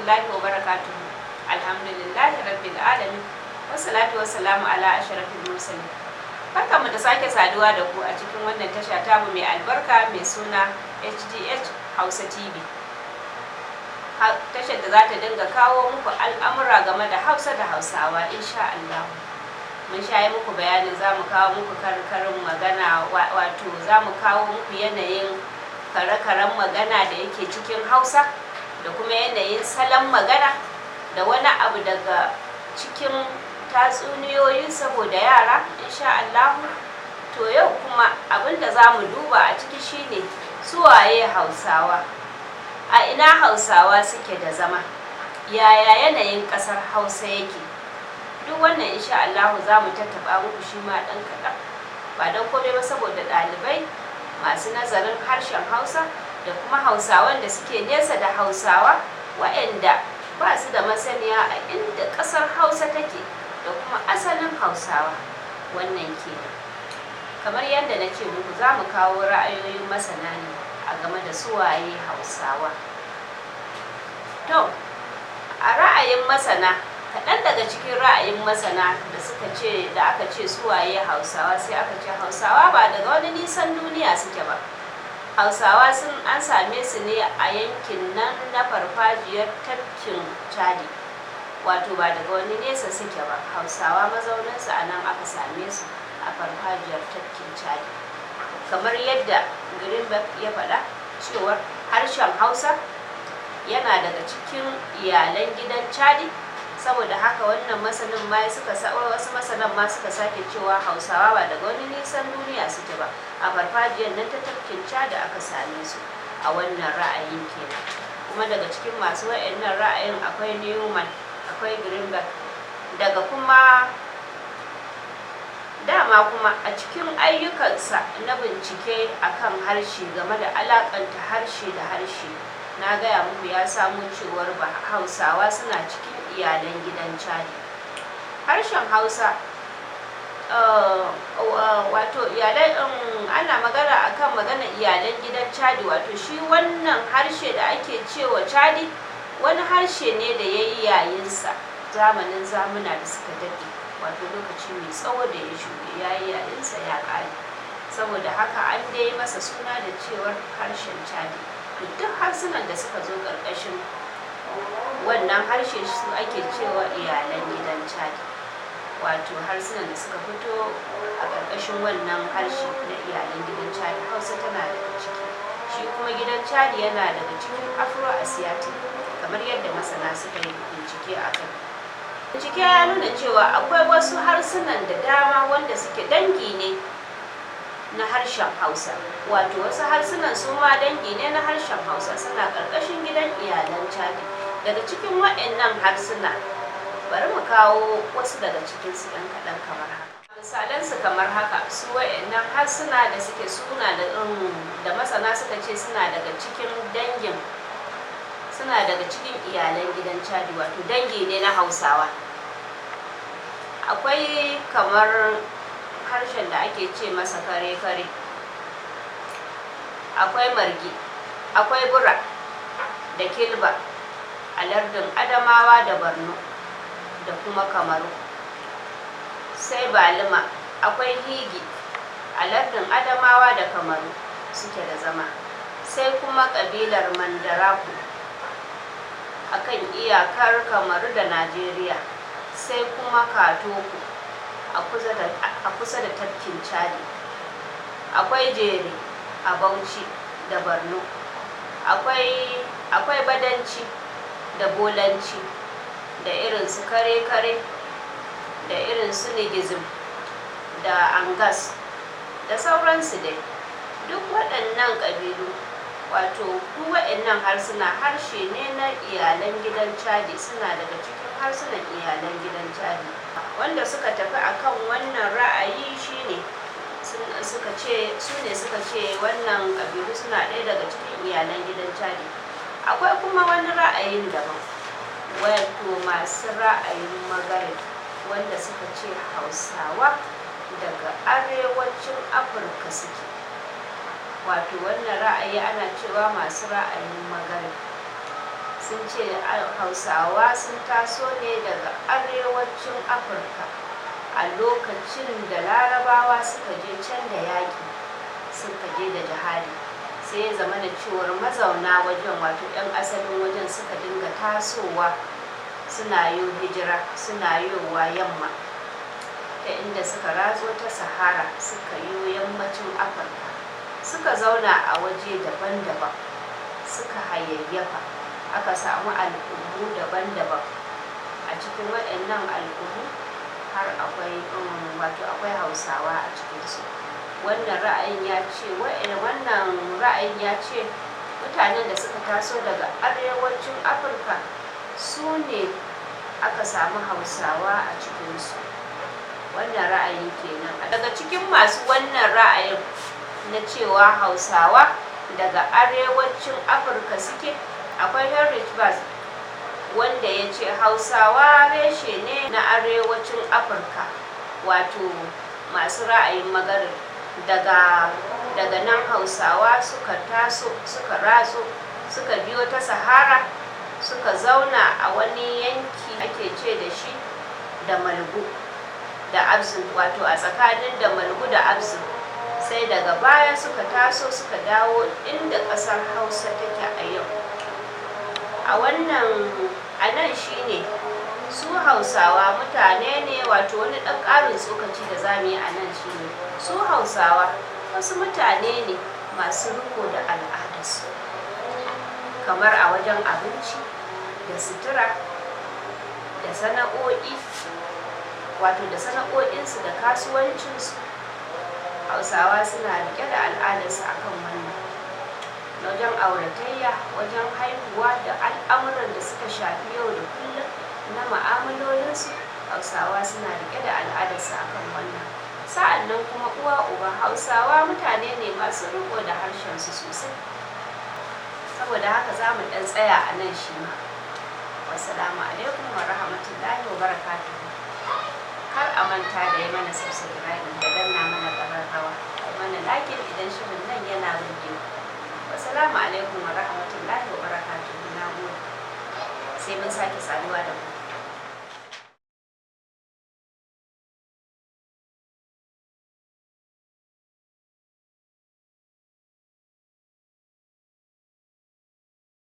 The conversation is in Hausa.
Rahmatullahi wa barakatuhu. Alhamdulillahi rabbil alamin. Wassalatu wassalamu ala ashrafil mursalin. Barkanmu da sake saduwa da ku a cikin wannan tasha tamu mai albarka mai suna HDH Hausa TV. Tashar da za ta dinga kawo muku al'amura game da Hausa da Hausawa, insha Allah. Mun sha yi muku bayanin za mu kawo muku karkarin magana, wato za mu kawo muku yanayin kare-karen magana da yake cikin Hausa da kuma yanayin salon magana da wani abu daga cikin tatsuniyoyi saboda yara, insha Allahu. To, yau kuma abin da za mu duba a ciki shine suwaye Hausawa, a ina Hausawa suke da zama, yaya yanayin ƙasar Hausa yake. Duk wannan, insha Allahu, za mu tattaɓa muku shi ma ɗan kaɗan, ba don komai ba saboda ɗalibai masu nazarin harshen Hausa da kuma Hausawan da suke nesa da Hausawa, waɗanda ba su da masaniya a inda ƙasar Hausa take da kuma asalin Hausawa. Wannan kenan. Kamar yadda na ce muku, za mu kawo ra'ayoyin masana ne a game da suwaye Hausawa. To, a ra'ayin masana, kaɗan daga cikin ra'ayin masana da suka ce, da aka ce suwaye Hausawa, sai aka ce Hausawa ba daga wani nisan duniya suke ba. Hausawa sun an same su ne a yankin nan na farfajiyar tafkin Chadi, wato ba daga wani nesa suke ba. Hausawa mazauninsu a nan aka same su, a farfajiyar tafkin Chadi. Kamar yadda Greenberg ya faɗa cewar harshen Hausa yana daga cikin iyalan gidan Chadi. Saboda haka wannan masanin ma suka, wasu masanan ma suka sake cewa Hausawa ba daga wani nisan duniya suke ba, a farfajiyar nan ta tafkin Chadi aka same su. A wannan ra'ayin kenan. Kuma daga cikin masu wa'annan ra'ayin akwai Newman, akwai Greenberg. Daga kuma dama kuma a cikin ayyukansa na bincike akan harshe, game da alakanta harshe da harshe, na gaya muku ya samo cewar ba Hausawa suna cikin iyalan gidan Chadi. Harshen Hausa, wato iyalan, ana magana akan magana iyalan gidan Chadi, wato shi wannan harshe da ake cewa Chadi wani harshe ne da ya yi yayinsa zamanin zamuna da suka daɗe, wato lokaci mai tsawo da ya shuɗe, ya yi yayinsa ya ƙare. Saboda haka an dai masa suna da cewar harshen Chadi. Duk harsunan da suka zo ƙarƙashin wannan harshe su ake cewa iyalan gidan Chadi, wato harsunan da suka fito a ƙarƙashin wannan harshe na iyalan gidan Chadi, Hausa tana daga ciki. Shi kuma gidan Chadi yana daga cikin Afro-Asiatic, kamar yadda masana suka yi bincike a kai. Bincike ya nuna cewa akwai wasu harsunan da dama wanda suke dangi ne na harshen Hausa, wato wasu harsunan su ma dangi ne na harshen Hausa, suna ƙarƙashin gidan iyalan Chadi. Daga cikin waɗannan harsuna, bari mu kawo wasu daga cikinsu ɗan kaɗan kamar haka, misalansu kamar haka. Su waɗannan harsuna da suke suna da masana suka ce suna daga cikin dangin, suna daga cikin iyalan gidan Chadi, wato dangi ne na Hausawa, akwai kamar harshen da ake ce masa kare-kare, akwai Margi, akwai Bura da Kilba a lardin Adamawa da Borno da kuma Kamaru, sai Balima, akwai Higi a lardin Adamawa da Kamaru suke da zama, sai kuma ƙabilar Mandaraku a kan iyakar Kamaru da Najeriya, sai kuma Kotoko a kusa da tafkin Chadi, akwai Jere a Bauchi da Borno, akwai Badanci da Bolanci da irin su Kare-kare da irin su Nigizim da Angas da sauransu dai. Duk waɗannan ƙabilu, wato duk waɗannan harsuna, harshe ne na iyalan gidan Chadi, suna daga cikin harsunan iyalan gidan Chadi. Wanda suka tafi akan wannan ra'ayi shine suka ce, su ne suka ce wannan ƙabilu suna ɗaya daga cikin iyalan gidan Chadi. Akwai kuma wani ra'ayin daban, wato masu ra'ayin Magarib, wanda suka ce Hausawa daga arewacin Afirka suke. Wato wannan ra'ayi ana cewa masu ra'ayin Magarib. Sun ce Hausawa sun taso ne daga arewacin Afirka a lokacin da Larabawa suka je can da yaƙi, suka je da jihadi. Sai ya zama da cewar mazauna wajen, wato 'yan asalin wajen, suka dinga tasowa suna yi hijira, suna yowa yamma, ta inda suka ratso ta Sahara, suka yi yammacin Afirka, suka zauna a waje daban-daban, suka hayayyafa, aka samu al'ummu daban-daban. A cikin waɗannan al'ummu har akwai, wato akwai Hausawa a cikinsu. Wannan ra'ayin ya ce mutanen da suka taso daga arewacin Afirka su ne aka samu Hausawa a cikinsu. Wannan ra'ayin kenan. Daga cikin masu wannan ra'ayin na cewa Hausawa daga arewacin Afirka suke, akwai Heinrich Barth, wanda ya ce Hausawa reshe ne na arewacin Afirka, wato masu ra'ayin Magarib. Daga nan Hausawa suka taso, suka ratso, suka biyo ta Sahara, suka zauna a wani yanki ake ce da shi da Malgu da Abzin, wato a tsakanin da Malgu da Abzin. Sai daga baya suka taso, suka dawo inda ƙasar Hausa take a yau. A wannan a nan shine su Hausawa mutane ne, wato wani ɗan ƙarin tsokaci da za mu yi a nan shine su Hausawa wasu mutane ne masu riko da al'adarsu, kamar a wajen abinci da sutura da sana'o'i, wato da sana'o'insu da kasuwancinsu. Hausawa suna rike da al'adarsu akan wannan, wajen auratayya, wajen haihuwa, da al'amuran da suka shafi yau da kullum na ma'amalolinsu. Hausawa suna rike da al'adarsu akan wannan. Sa'an nan kuma, uwa uba, Hausawa mutane ne masu riko da harshensu sosai. Saboda haka za mu ɗan tsaya a nan shi ma. Wassalamu alaikum wa rahmatullahi wa barakatuhu. Kar a manta da yi mana subscribe da danna mana ƙararrawa, a mana like idan shirin nan yana burge ku. Wassalamu alaikum wa rahmatullahi wa barakatuhu. Na gode, sai mun sake saduwa da ku.